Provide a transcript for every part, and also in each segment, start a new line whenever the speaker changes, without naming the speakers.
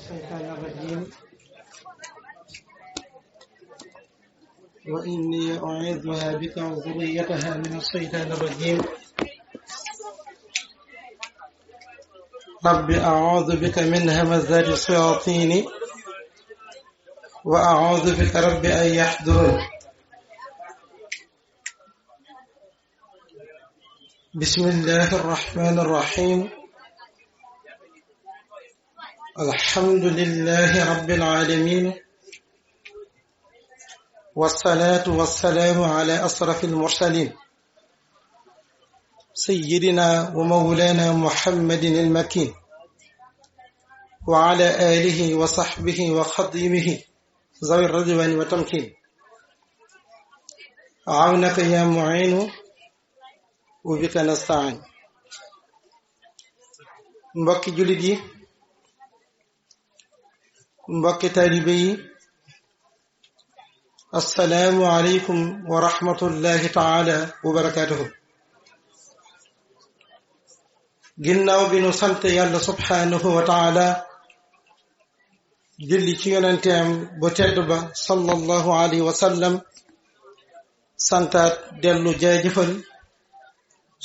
الشيطان الرجيم وإني أعيذها بك وذريتها من الشيطان الرجيم رب أعوذ بك من همزات الشياطين وأعوذ بك رب أن يحضرون بسم الله الرحمن الرحيم الحمد لله رب العالمين والصلاة والسلام على أشرف المرسلين سيدنا ومولانا محمد المكين وعلى آله وصحبه وخديمه ذوي الرضوان والتمكين عونك يا معين وبك نستعين mbokki jullit yi mbokki taalibe yi assalaamu aleykum wa rahmatullahi taala wa barakaatuhu ginnaaw bi nu sant yàlla subhaanahu wa taala julli ci yonenteem bu tedd ba sallallahu alayhi wa sallam santaat dellu jaajëfal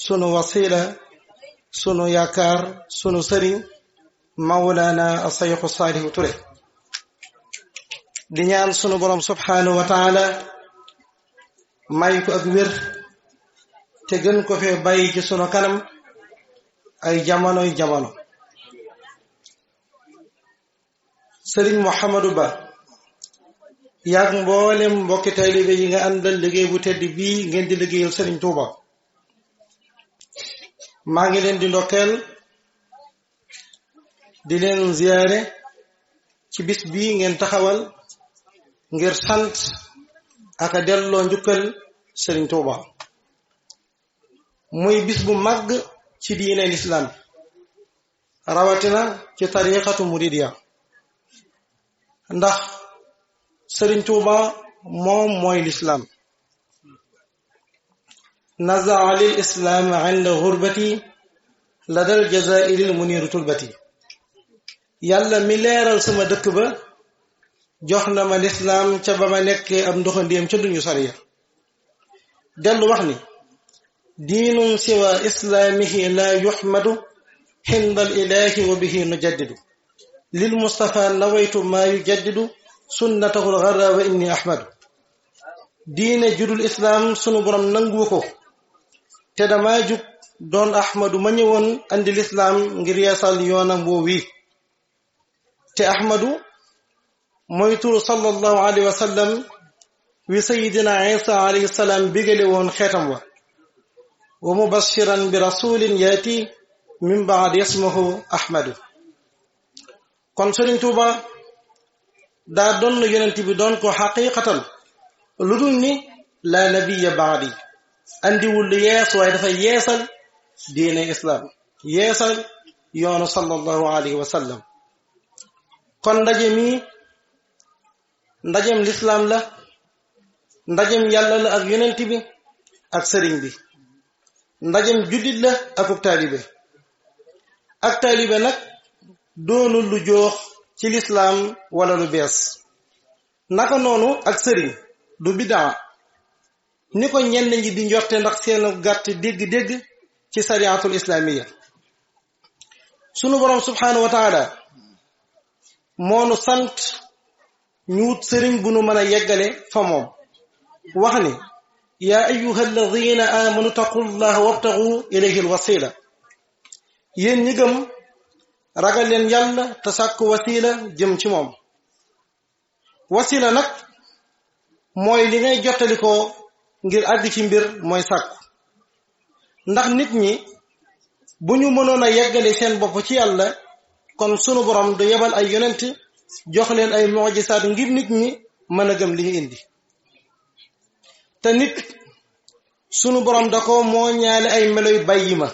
sunu wasila sunu yaakaar sunu sëriñ mawlaana asayxu saalihu ture di ñaan sunu borom subhaanahu wa taala may ko ak wér te gën ko fee bàyyi ci sunu kanam ay jamonoy jamono sëriñ Mouhamadou Ba yaag mboolem mbokki taalibe yi nga àndal liggéey bu tedd bii ngeen di liggéeyal sëriñ Tuuba maa ngi leen di ndokkeel di leen ziyaare ci bis bii ngeen taxawal ngir sant ak a delloo njukkal Sëriñ Tuuba muy bis bu màgg ci diine lislaam rawatina ci tariqatu muridiya ndax Sëriñ Tuuba moom mooy lislaam nazaa lil islaam inda gurbati ladal jazaa'iril muniiru tulbati yàlla mi leeral sama dëkk ba jox na ma lislaam ca ba ma nekkee ab ndoxandéem ca duñu sariya dellu wax ni diinun siwa islaamihi la yuhmadu hindal ilaahi wa bihi nujaddidu lil mustafa nawaytu maa yujaddidu sunnatahul gharra wa inni ahmadu diine judul islaam sunu borom nangu ko te dama jug doon ahmadu ma ñëwoon andi lislaam ngir yeesal yoonam woo wi te ahmadu mooy turu sallallahu alayhi wa sallam wi sayidina isa alayhi salaam bigale woon xeetam wa mubashiran bi rasulin yaati min baad yasmuhu ahmadu kon Sëriñ Tuuba daa doon na yonent bi doon ko xaqiqatan lu dul ni la nabiya baadi andiwul lu yees waaye dafa yeesal diine islaam yeesal yoonu sallallahu alayhi wa sallam kon ndaje mi ndajem lislaam la ndajem yàlla la ak yonent bi ak sëriñ bi ndajem jullit la akuk taalibe ak taalibe nag doonul lu joox ci lislaam wala lu bees naka noonu ak sëriñ du bidaa ni ko ñenn ñi di njorte ndax seen gàtt dégg-dégg ci sariatul islaamiya sunu boroom subhaanahu wa taala moonu sant ñu wut sëriñ bu nu mën a yeggale fa moom wax ni yaa ayyuha alladina amanu taqullaha wabtagu ilayhi alwasila yéen ñi gëm ragal leen yàlla te sàkku wasila jëm ci moom wasila nag mooy li ngay jottali ko ngir àgg ci mbir mooy sàkku ndax nit ñi bu ñu mënoon a yeggale seen bopp ci yàlla kon sunu borom du yebal ay yonent jox leen ay mujisaat ngir nit ñi mën a gëm li ñu indi te nit sunu borom da ko moo ñaale ay meloy bàyyi ma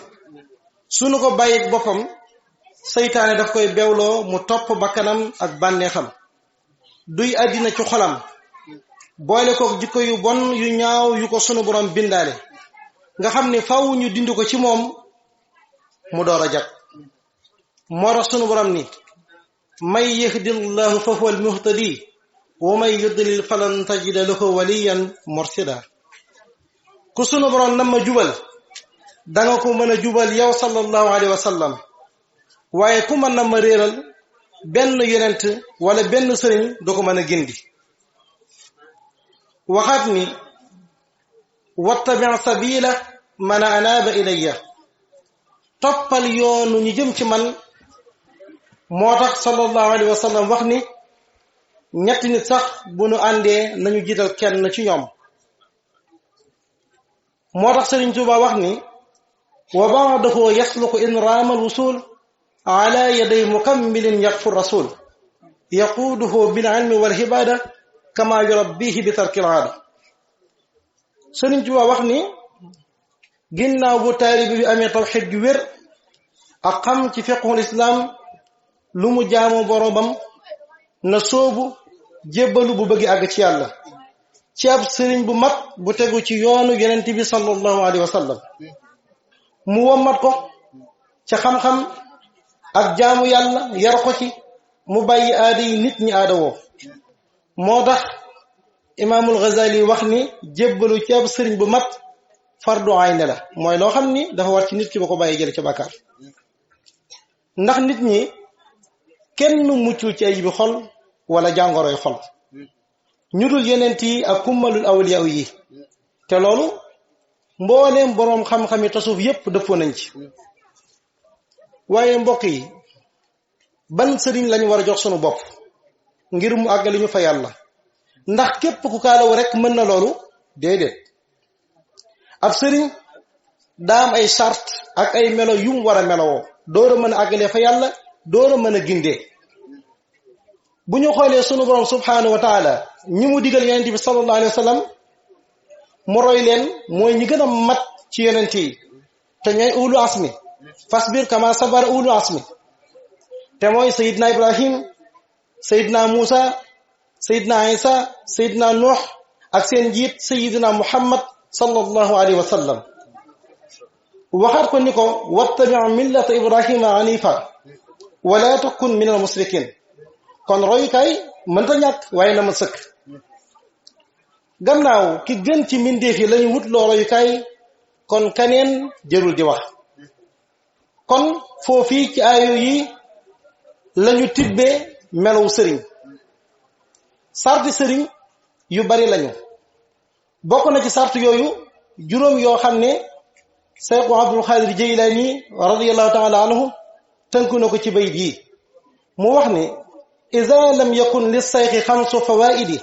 sunu ko bàyyik boppam seytaane daf koy bewloo mu topp bakkanam ak bànneexam duy àddina ci xolam boole ko jikko yu bon yu ñaaw yu ko sunu borom bindaale nga xam ne faaw ñu dindi ko ci moom mu door a jag moo tax sunu borom ni man yahdillahu fa huwa al-muhtadi wa man yudlil falan tajida lahu waliyan mursida ku sunu borom nam ma jubal danga ko mën a jubal yow sallallahu alayhi wa sallam waaye ku mën na ma réeral benn yonent wala benn sëriñ du ko mën a gindi waxaat ni wattabi' sabila man anaaba ilayya toppal yoonu ñu jëm ci man moo tax sallallahu alayhi wa sallam wax ni ñetti nit sax bu nu àndee nañu jiital kenn ci ñoom moo tax Sëriñ Tuubaa wax ni wa ba'dahu yasluku in raama al-wusul ala yaday mukammilin yaqfu rasul yaquuduhu bil ilmi wal hibada kama yurabbihi bi tarkil aada Sëriñ Tuubaa wax ni ginnaaw bu taalibe bi amee tawxiid ju wér ak xam ci fiqhul islaam lu mu jaamu boroomam na soobu jébbalu bu bëgg àgg ci yàlla ci ab sëriñ bu mat bu tegu ci yoonu yonent bi sallallahu alayhi wa sallam mu wommat ko ca xam-xam ak jaamu yàlla yar ko ci mu bàyyi aada yi nit ñi aada woo moo tax imaamul Ghazali wax ni jébbalu ci ab sëriñ bu mat fardu ayni la mooy loo xam ni dafa war ci nit ki ba ko bàyyi jël ca bàkkaar ndax nit ñi kenn muccul ci ay bi xol wala jàngoroy xol ñu dul yonent yi ak kummalul awliya yi te loolu mbooleem boroom xam-xami tasawuf yépp dëppoo nañ ci waaye mbokk yi ban sëriñ lañu war a jox sunu bopp ngir mu àggali ñu fa yàlla ndax képp ku kaalawu rekk mën na loolu déedéet ab sëriñ daa am ay charte ak ay melo yum war a melowoo door a mën a àggalee fa yàlla door a mën a gindee bu ñu xoolee sunu borom subhanahu wa taala ñi mu digal yonent bi sallallahu alayhi wa sallam mu roy leen mooy ñi gën a mat ci yonent yi te ñooy ulu asmi fasbir kama sabara ulu asmi te mooy sayidna ibrahim sayidna musa sayidna isa sayidna nuh ak seen njiit sayidna muhammad sallallahu alayhi wa sallam waxaat ko ni ko wattabi' millata ibrahima hanifa wala takun min al musrikin kon royukaay mënta ñàkk waaye na ma sëkk gannaaw ki gën ci mbindeef yi lañu wut loo royukaay kon kaneen jërul di wax kon foofii ci aayo yi lañu tibbee melow sëriñ sarti sëriñ yu bari lañu bokk na ci sart yooyu juróom yoo xam ne Seexu Abdul Xaadir Jeylaani radiyallahu taala anhu tënku na ko ci bayit yi mu wax ne iza lam yakun lis-sayxi xamsu fawaidi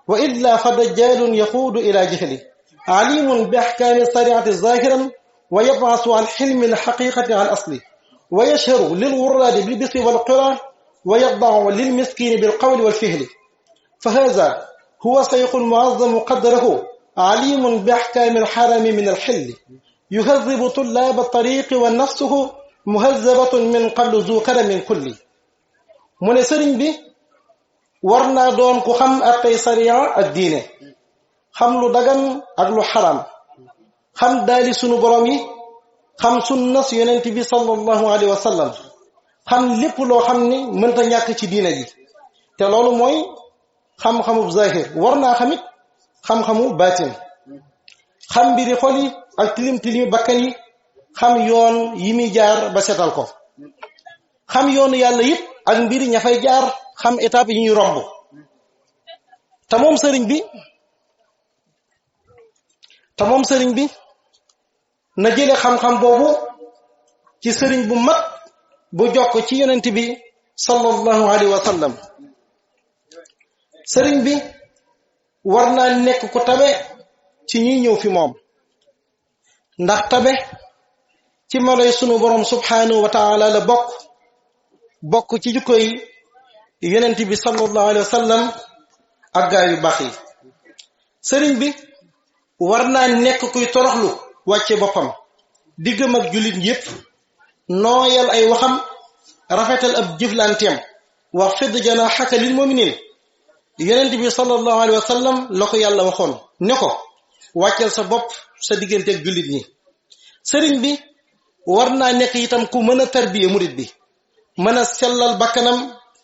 wa illa fa dajjalun yaquudu ila jahli alimun bi ahkaami sariati zahiran wa yab'asu an xilmi al-xaqiqati an asli wa yashharu lil wurraadi bil bisri wal qira wa yaqda'u lil miskini bil qawli wal fihli fa haza huwa sayxun mu'azzamu qadrahu alimun bi ahkaami al-harami min al-hilli yuhazzibu tullaab at-tariqi wa nafsuhu muhazzabatun min qablu zu karamin kulli mu ne sëriñ bi war naa doon ku xam ak tey sariya ak diine xam lu dagan ak lu xaram xam daali sunu borom yi xam sunnas yonent bi sallallahu alayhi wa sallam xam lépp loo xam ni mënta ñàkk ci diine ji te loolu mooy xam-xamu zahir war naa xamit xam-xamu baatin xam mbiri xol yi ak tilim-tilimi bakkan yi xam yoon yi muy jaar ba setal ko xam yoonu yàlla yëpp ak mbiri ña fay jaar xam étape yi ñuy romb te moom sëriñ bi na jële xam-xam boobu ci sëriñ bu mat bu jokk ci yonent bi sallallahu alayhi wa sallam sëriñ bi war naa nekk ku tabe ci ñuy ñëw fi moom ndax tabe ci meloy sunu borom subhanahu wa taala la bokk ci jukko yi yonent bi sallallahu alayhi wa sallam ak gaa yu baax yi sëriñ bi war naa nekk kuy toroxlu wàcce boppam diggam ak jullit yépp nooyal ay waxam rafetal ab jëflanteem wax fidd janaahaka lil mu'minin yonent bi sallallahu alayhi wa sallam la ko yàlla waxoon ne ko wàccel sa bopp sa digganteeg jullit ñi sëriñ bi war naa nekk itam ku mën a tarbiye murit bi mën a sellal bakkanam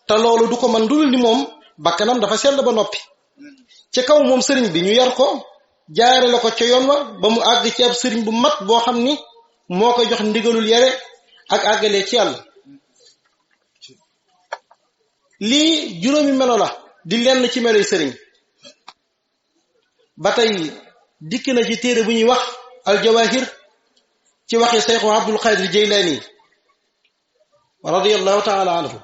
te loolu du ko man dul ni moom bakkanam dafa sell ba noppi ci kaw moom sëriñ bi ñu yar ko jaare la ko ca yoon wa ba mu àgg ci ab sëriñ bu mat boo xam ni moo koy jox ndigalul yare ak àggalee ci yàlla lii juróomi melo la di lenn ci meloy sëriñ ba tey dikk na ci téere bu ñuy wax aljawahir ci waxi Seexu Abdul Qadir Jeylaani radiyallahu taala anhu